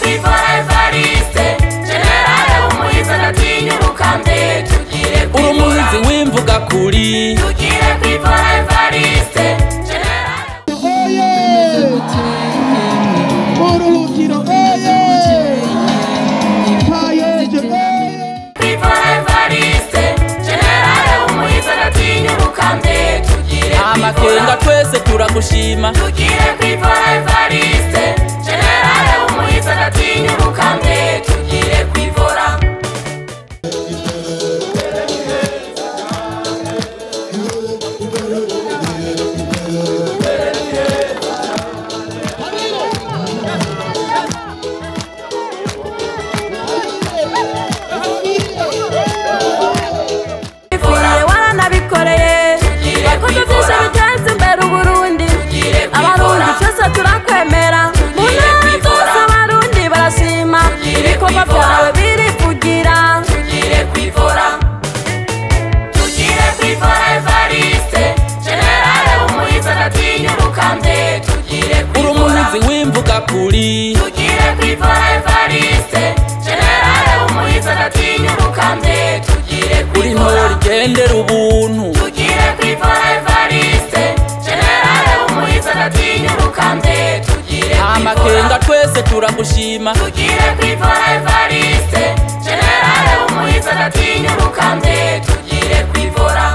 kwivora Evariste, generale w'umuhizi adatinya urukambye, tugire Uri kwivora. Umuhizi w'imvuga kuri. Tugire kwivora Evariste, generale. Oye! Buruhukiro oye! Kayeje oye! Kwivora Evariste, generale w'umuhizi adatinya urukambye, tugire Amakenga kwivora. twese turagushima. Tugire kwivora Evariste, generale w'umuhizi adatinya urukambye, tugire kwivora. Ifuye waranabikoreye, Tugire wakoze byinshi kwivora. biteza imbere Uburundi. Tugire Abarundi kwivora. twese turakwemera mu Tugire ntara kwivora. zose, abarundi barashima. Tugire Ibikorwa kwivora. byawe birivugira. Tugire kwivora. Tugire kwivora Evariste, generale w'umuhizi adatinya urukambye, tugire Uri kwivora. Umuhizi w'imvuga kuri. Tugire kwivora Evariste, generale w'umuhizi adatinya urukambye, tugire Uri kwivora. Intore igendera ubuntu. Tugire kwivora Evariste, generale w'umuhizi adatinya urukambye, tugire Amakenga kwivora. twese turagushima. Tugire kwivora Evariste, generale w'umuhizi adatinya urukambye, tugire kwivora.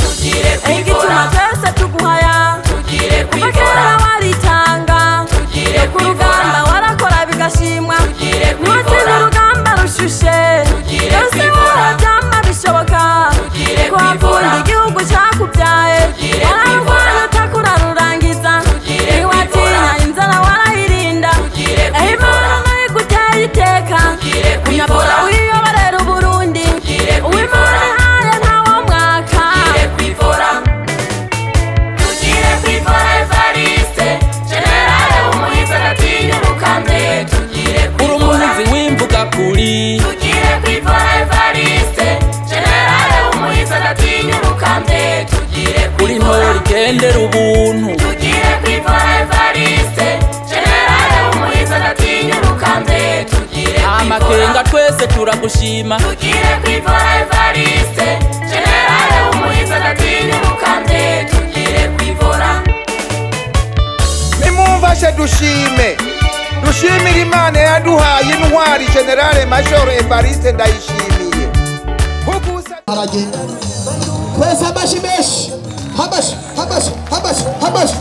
Tugire Igituma kwivora. twese tuguhaya, Tugire kuva kera kwivora. waritanga. Tugire Ku rugamba kwivora. warakora bigashimwa. Tugire Ntiwatinya kwivora. urugamba rushushe. Tugire Byose kwivora. wowe byama bishoboka. Tugire Ko wakunda kwivora. igihugu cakubyaye. Tugire Wararwanya kwivora. utakurarurangiza. Tugire Ntiwatinya kwivora. inzara, warayirinda. Tugire Eho Imana kwivora. nayo iguteye iteka. Tugire Unyabura kwivora. wiyoborera Uburundi. Tugire Uwimana kwivora. ihaye ntawo mwaka. Tugire kwivora. Tugire kwivora Evariste, generale w'umuhizi adatinya urukambye, tugire Uri kwivora. Umuhizi w'imvuga kuri. Tugire kwivora Evariste, generale w'umuhizi adatinya urukambye, tugire Uri kwivora. Intore igendera ubuntu. Tugire kwivora Evariste, generale w'umuhizi adatinya urukambye, tugire Amakenga kwivora. twese turagushima. Tugire kwivora Evariste, generale w'umuhizi adatinya urukambye, tugire kwivora. Nimumfashe dushime, dushimire Imana yaduhaye intwari Generale Majoro Evariste Ndayishimiye. Hugusa Aragenda. Twese amashi menshi. Hamashi, hamashi, hamashi, hamashi.